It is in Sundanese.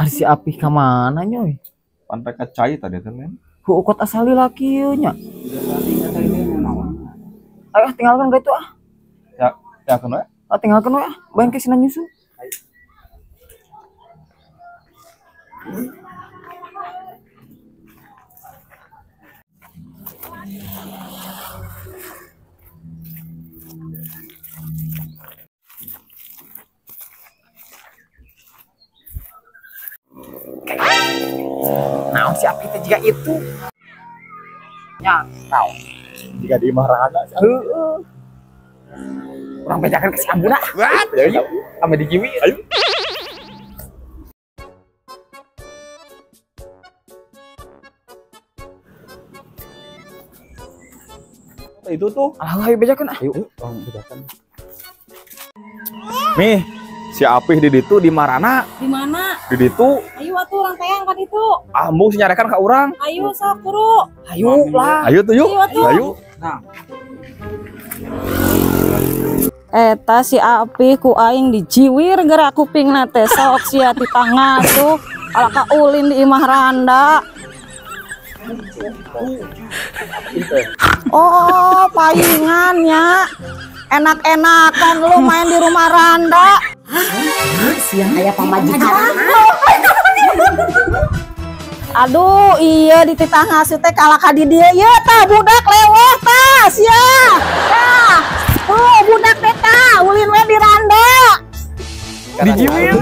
Ari si Apih ka mana nyoy? Pan rek cai tadi teh men. Heueuh kot asali laki ieu nya. Ayo tinggalkan gak itu ah. Ya, ya keun we. Ah tinggalkan we ah. Bayang ke sina nyusul. Nah, si Apih teh jiga itu. Ya, tahu. Jika di imah rana sih. Heeh. Urang bejakan ke si Ambuna. Ayo, ame dijiwi. Ayo. Itu tuh. Alah, ayo bejakan ah. Ayo, urang bejakan. Nih, si Apih di ditu di marana. Di mana? Di ditu. Ayo atuh urang teang kan itu. Ambung si nyarekan ka urang. Ayo sok buru. Ayo lah. Ayo tuh yuk. Ayo. Nah. Eta si Apih ku aing dijiwir gerak kupingna teh sok sia ti tangga tuh. Ala ka ulin di imah randa. Oh, paingannya. Enak-enakan lu main di rumah randa. Siang aya pamajikan. Aduh, iya di titah ngasuh teh kalah ka di dieu ieu tah budak lewat tah sia. Tah. Tuh budak teh tah ulin we di randa. Dijiwir.